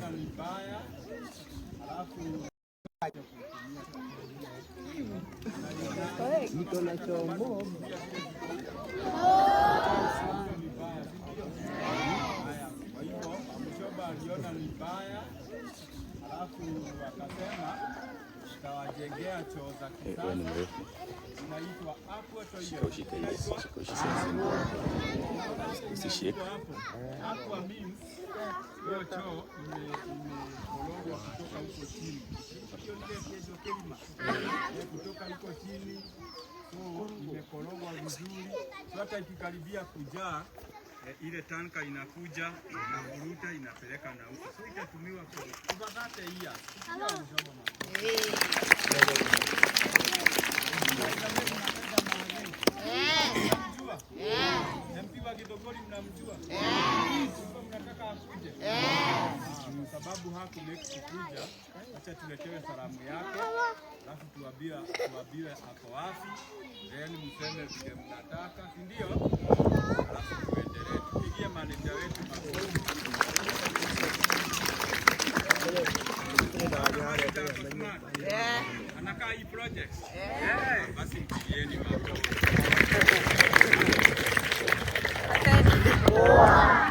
Aliona ni mbaya, alafu Niko na chombo. Haya, kwa hivyo Mushoba aliona ni mbaya, alafu akasema tawajengea choo za Wewe ni kisasa mrefu. zinaitwa aqua Shika toilet. ushike hizi. Shika ushike hizi. Usishike. Hapo aqua means hiyo choo imekorogwa kutoka huko chini, hiyo ile kejo kelima kutoka huko chini, so imekorogwa vizuri, so hata ikikaribia kujaa ile tanka inakuja inavuruta inapeleka na huko, so itatumiwa kwa over 30 years. Mnamjua? MP wa Githunguri mnamjua? Mlikuwa mnataka akuje? Ah, sababu hakumake kukuja, acha tuletewe salamu yake, alafu tuambiwe ako wapi, then mseme vile mnataka, si ndio? Alafu tuendelee, tupigie manager wetu makofi. Smart. Anakaa hii project. Basi mpigieni makofi.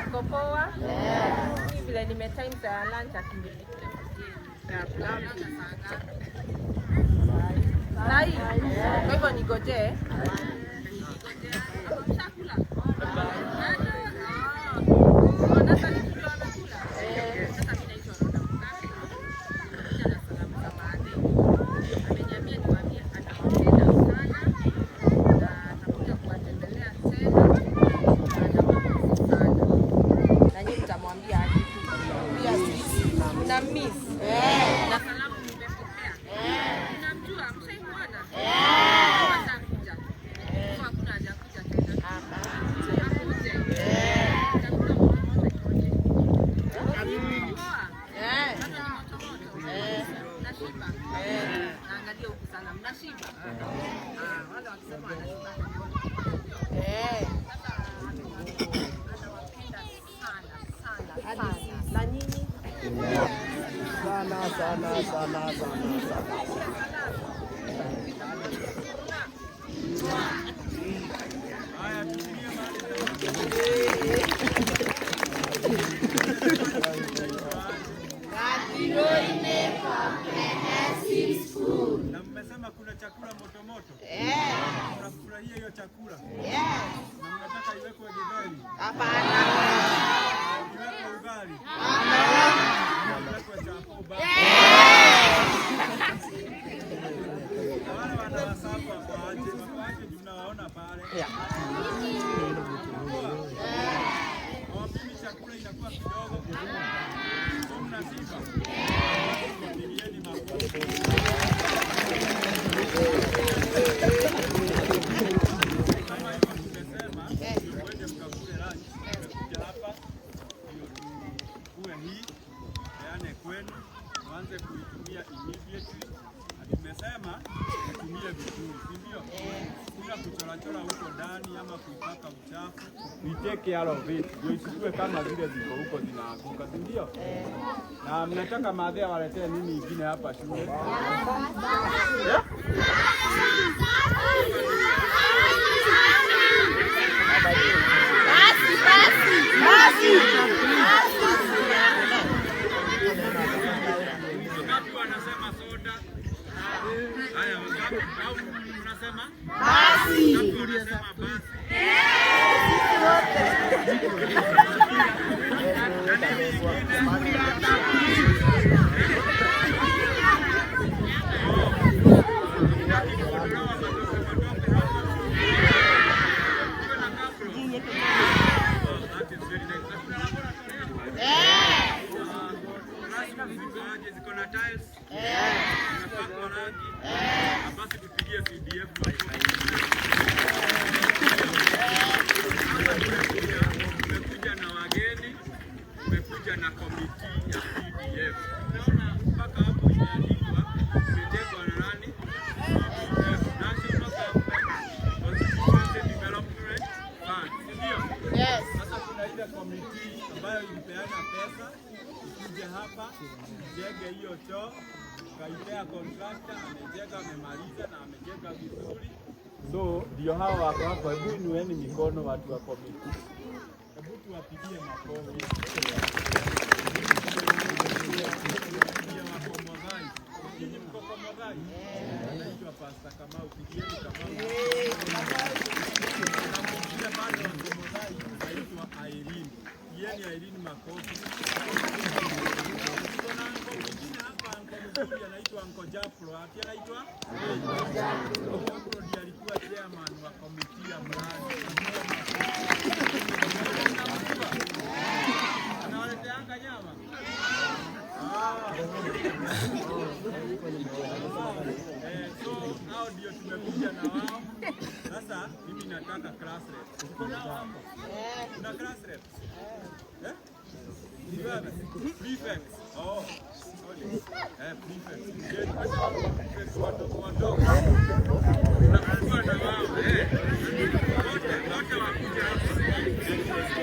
Uko poa? Mimi vile nimetime za lunch akinipikia. Sahi. Kwa hivyo nigojee. Mshakula? Bado? Ah. Sasa nikijua amekula. Sasa mimi naitwa Rhoda Mukami. Nimekuja na salamu za Maadhe. Ameniambia niwaambie anawapenda sana na atakuja kuwatembelea tena na anawapenda sana. Na nyinyi mtamwambia aje tu. Pia sisi mna miss. Na salamu nimepokea. Mnamjua, mshaimwona? Atakuja. Kwa hakuna haja kuja tena. Akuje. Chakula moto moto ikoje? Poa. Bado ni moto moto. Mnashiba? Naangalia huku sana. Mnashiba? Ah, wale wakisema wanashiba. Sasa anawapenda sana sana sana. Na nyinyi? Sana sana sana sana sana. Haya, tupigie manager. Na mmesema kuna chakula moto moto. Mnafurahia hiyo chakula? Na mnataka iwekwe githeri? Hapana. Iwekwe ugali? Hapana. Iwekwe chapo basi. Na wale wanawasabu wako aje? Wako aje juu mnawaona pale? Poa. Hawapimi chakula inakuwa kidogo. So mnashiba? Pigieni makofi. Kama hivyo tumesema, ndio mwende mkakule lunch. Tumekuja hapa ndio tuchukue hii peane kwenu, tuanze kuitumia immediately. Na tumesema tutumie vizuri, si ndio? Kuna kuchorachora huko ndani ama kuipaka uchafu. We take care of it, ndio isikue kama zile ziko huko zinaanguka, si ndio? Na mnataka madhe awaletee nini ingine hapa shule? Yeah? Wangapi wanasema soda? Haya, wangapi au unasema? Basi. Wangapi wanasema basi? Na nini ingine? Hatutaki kuondolewa matope matope hapa. Tuwe na cabro. Oh, that is very nice. Na kuna laboratory hapa? Ah, classroom ziko aje? Ziko na tiles? Zinapakwa rangi? Na basi tupigie CDF makofi. Hapa tumekuja na wageni, tumekuja na committee ya CDF. Tunaona committee ambayo ilipeana pesa ikuje hapa ijenge hiyo choo, tukaipea contractor, amejenga, amemaliza na amejenga vizuri. So ndio hawa wako hapo. Hebu inueni mikono watu wa committee, hebu tuwapigie makofi. Pigia wako Modhai. Nyinyi mko kwa Modhai? Anaitwa Pastor Kamau, pigieni Kamau. Na mwingine bado wako Modhai anaitwa Irene. Pigieni Irene makofi. Tuko na anko mwingine hapa, anko mzuri anaitwa Anko Japro. Ati anaitwa? Anko Japro ndiye alikuwa chairman wa committee ya mradi. Mnamjua? Anawaleteanga nyama? Ah. So hao ndio tumekuja na wao. Sasa mimi nataka class rep. Uko nao hapo? Kuna class reps? Eh? Ni wewe? Prefects. Oh, sorry. Prefects. Je, hata wao prefects wadogo wadogo. Tunakuwa na wao. Wote wakuja hapa.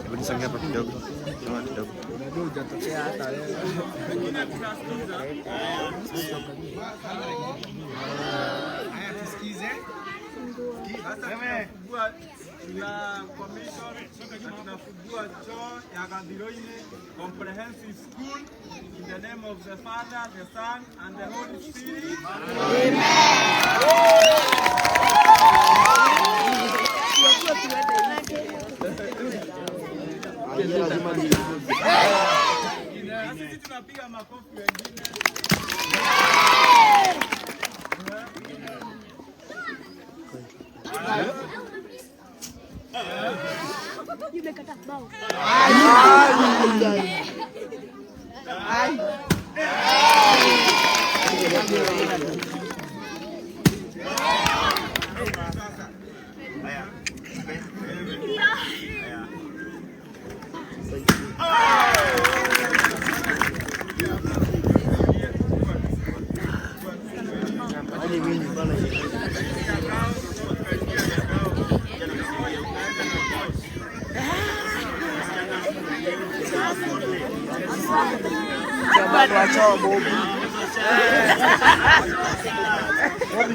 Hebu nisonge hapa kidogo. Kama kidogo. Unajua hujatokea hata wewe. Wengine tutasikiza. Haya, tusikize. Sasa tunafungua tuna commission na tunafungua choo ya Gathiroini Comprehensive School in the name of the Father, the Son and the Holy Spirit. Na sisi tunapiga makofi wengine. Chairman wa choo Bobby. Bobby.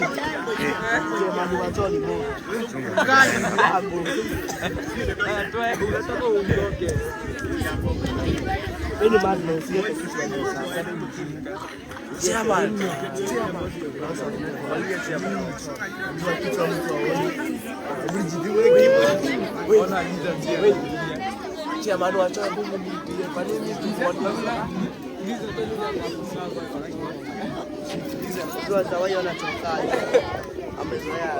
Chairman wa choo ni Bobby. Mimi ni bado usiweke kichwa sasa. Chairman. Chairman. Sasa kichwa mtu aone. Chairman wa choo Bobby ndiye kwa nini tu hajawahi ona choo kali. Amezoea.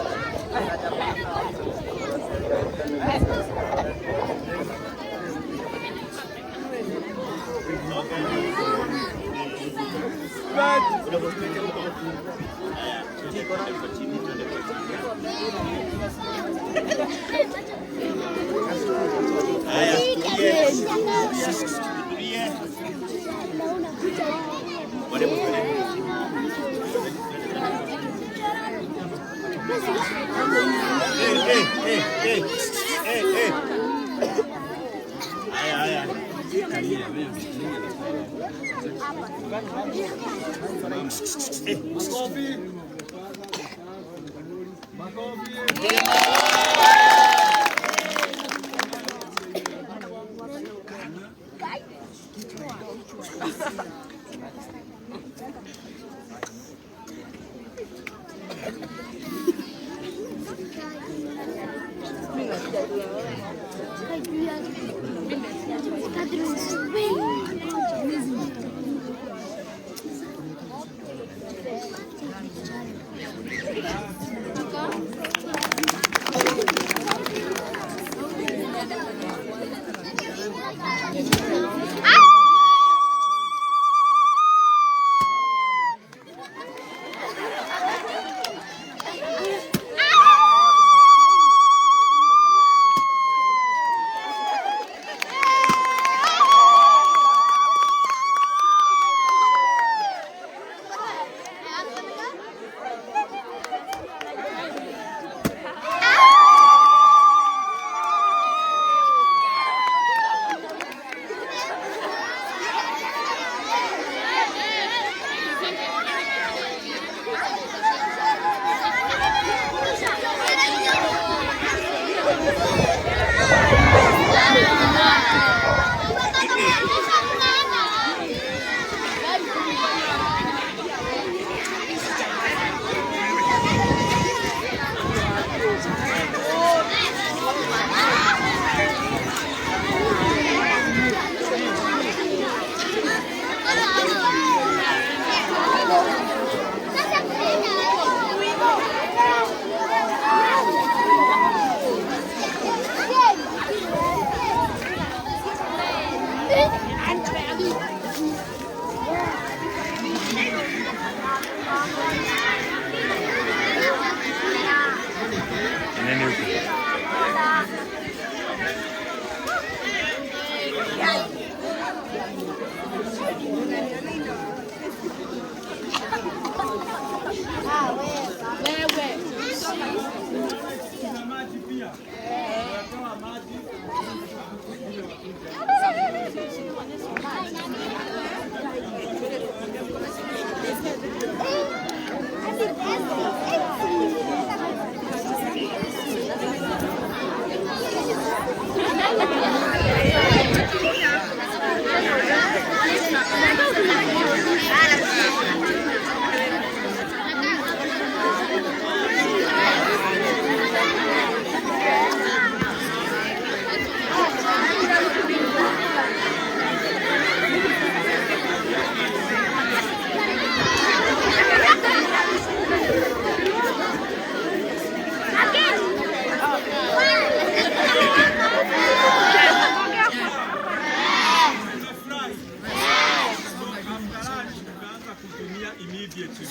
immediately.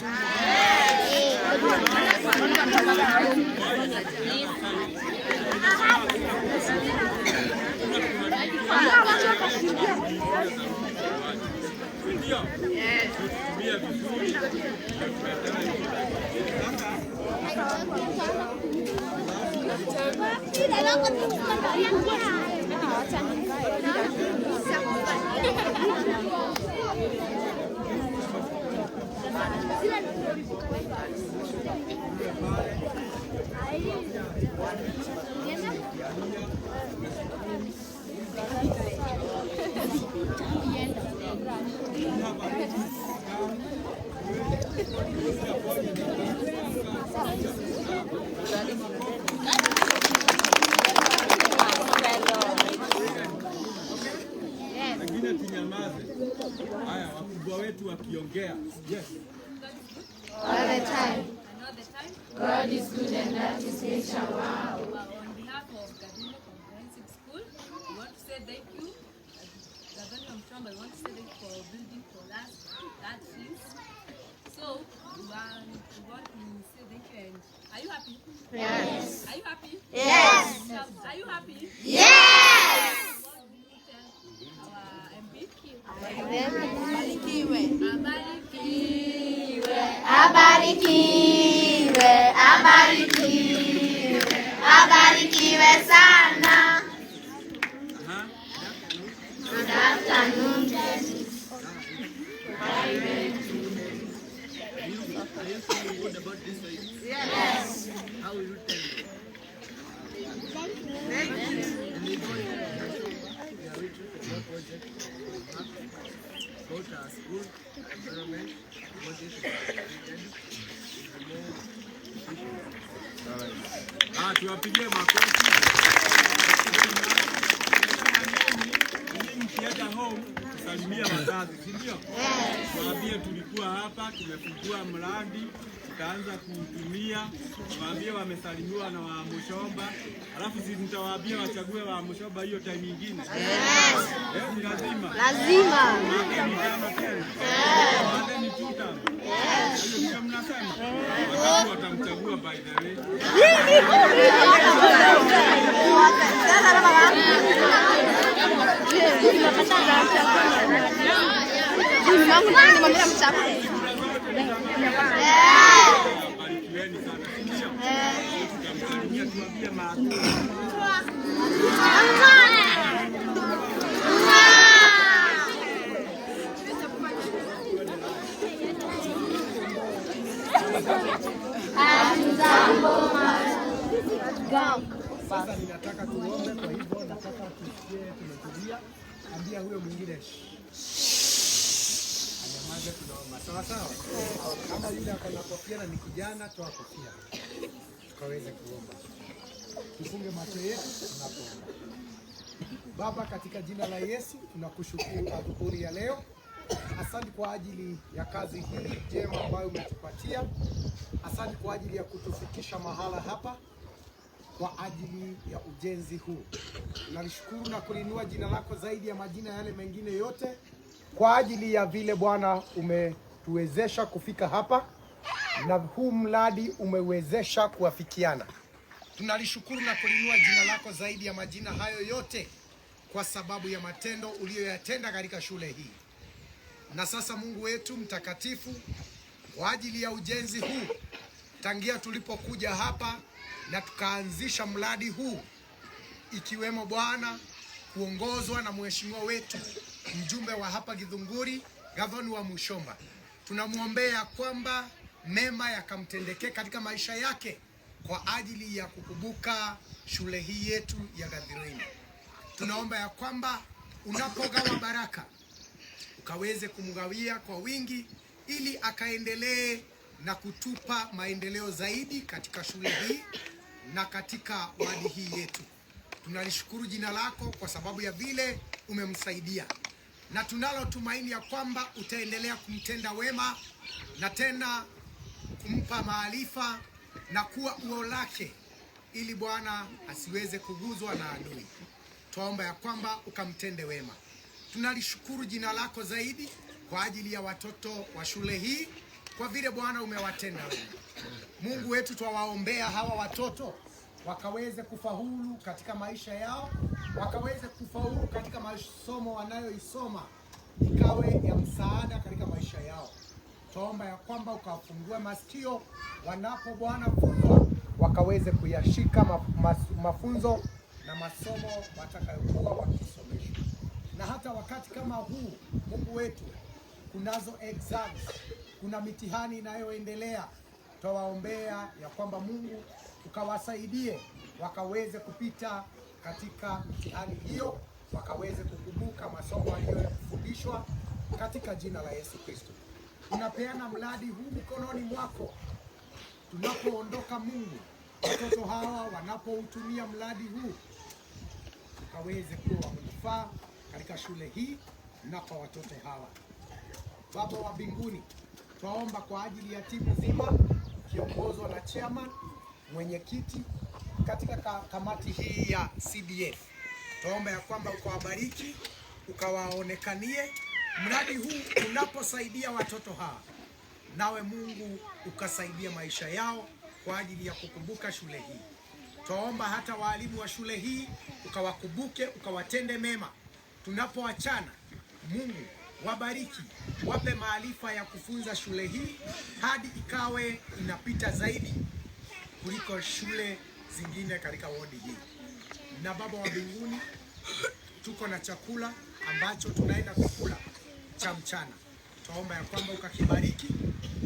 Ndio. Tutumie vizuri. Wengine tunyamaze. Haya, wakubwa wetu wakiongea. Yes. All the time. And all the time. God is good and that is nature. Wow. On behalf of Gathoni Comprehensive School, we want to say thank you. Gathoni Mshomba, we want to say thank you for building for us that things. So we want to say thank you. And are you happy? Yes. Are you happy? Yes. Are you happy? Yes. What do you tell our MP? Abarikiwe. Abarikiwe. Abarikiwe. Abarikiwe. Abarikiwe sana. Good afternoon, Judges. Are you feeling good about this site? Yes. How will you tell them? Thank you. We are waiting for more project about our school environment, what is more. Tuwapigie makofi. Mkienda home salimia wazazi, si ndio? Waambie tulikuwa hapa, tumefungua mradi, tukaanza kuutumia. Waambie wamesalimiwa na wa Mushomba. Alafu si nitawaambia wachague wa Mushomba hiyo time nyingine. Yes. Ni lazima. Lazima. Waambie ni tano tena. Waambie ni two tano. Yes. Hiyo ndio mnasema. Wakati watamchagua by the way. Barikiweni sana. Tutamsalimia tuambie maadui. Sasa ninataka tuombe, kwa hivyo nataka tusikie tumetulia. Ambia huyo mwingine anyamaze, tunaomba. Sawa sawa. Kama yule ako na kofia na ni kijana, toa kofia tukaweze kuomba. Tufunge macho yetu tunapoomba. Baba, katika jina la Yesu tunakushukuru adhuhuri ya leo. Asante kwa ajili ya kazi hii njema ambayo umetupatia. Asante kwa ajili ya kutufikisha mahala hapa kwa ajili ya ujenzi huu. Tunalishukuru na kulinua jina lako zaidi ya majina yale mengine yote kwa ajili ya vile Bwana umetuwezesha kufika hapa na huu mradi umewezesha kuafikiana. Tunalishukuru na kulinua jina lako zaidi ya majina hayo yote kwa sababu ya matendo uliyoyatenda katika shule hii. Na sasa Mungu wetu mtakatifu, kwa ajili ya ujenzi huu, tangia tulipokuja hapa na tukaanzisha mradi huu, ikiwemo Bwana kuongozwa na mheshimiwa wetu mjumbe wa hapa Githunguri, Gathoni wa Mushomba, tunamwombea kwamba mema yakamtendekee katika maisha yake kwa ajili ya kukumbuka shule hii yetu ya Gathoni. Tunaomba ya kwamba unapogawa baraka ukaweze kumgawia kwa wingi ili akaendelee na kutupa maendeleo zaidi katika shule hii na katika wadi hii yetu. Tunalishukuru jina lako kwa sababu ya vile umemsaidia, na tunalo tumaini ya kwamba utaendelea kumtenda wema na tena kumpa maarifa na kuwa uo lake, ili Bwana asiweze kuguzwa na adui. Twaomba ya kwamba ukamtende wema. Tunalishukuru jina lako zaidi kwa ajili ya watoto wa shule hii kwa vile Bwana umewatenda wema. Mungu wetu, twawaombea hawa watoto wakaweze kufaulu katika maisha yao, wakaweze kufaulu katika masomo wanayoisoma, ikawe ya msaada katika maisha yao. Twaomba ya kwamba ukawafungue masikio wanapo Bwana funzwa, wakaweze kuyashika mafunzo na masomo watakayokuwa wakisomeshwa. Na hata wakati kama huu, Mungu wetu, kunazo exams, kuna mitihani inayoendelea. Twawaombea ya kwamba Mungu ukawasaidie wakaweze kupita katika mitihani hiyo, wakaweze kukumbuka masomo waliyofundishwa katika jina la Yesu Kristo. Tunapeana mradi huu mikononi mwako. Tunapoondoka Mungu, watoto hawa wanapoutumia mradi huu ukaweze kuwa wa manufaa katika shule hii na kwa watoto hawa. Baba wa mbinguni, twaomba kwa ajili ya timu nzima ikiongozwa na chairman, mwenyekiti katika kamati hii ya CDF. Twaomba ya kwamba ukawabariki, ukawaonekanie mradi huu unaposaidia watoto hawa, nawe Mungu ukasaidia maisha yao kwa ajili ya kukumbuka shule hii. Twaomba hata waalimu wa shule hii ukawakumbuke, ukawatende mema. Tunapoachana, Mungu wabariki, wape maarifa ya kufunza shule hii hadi ikawe inapita zaidi kuliko shule zingine katika wodi hii. Na Baba wa mbinguni, tuko na chakula ambacho tunaenda kukula cha mchana. Twaomba ya kwamba ukakibariki,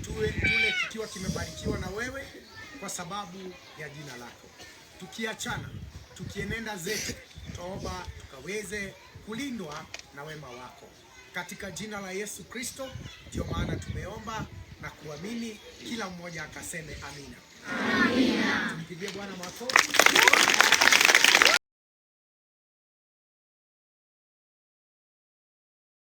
tuwe tule kikiwa kimebarikiwa na wewe kwa sababu ya jina lako. Tukiachana, tukienenda zetu, twaomba tukaweze kulindwa na wema wako katika jina la Yesu Kristo. Ndio maana tumeomba na kuamini, kila mmoja akaseme amina. Amina. Tumpigie Bwana makofi.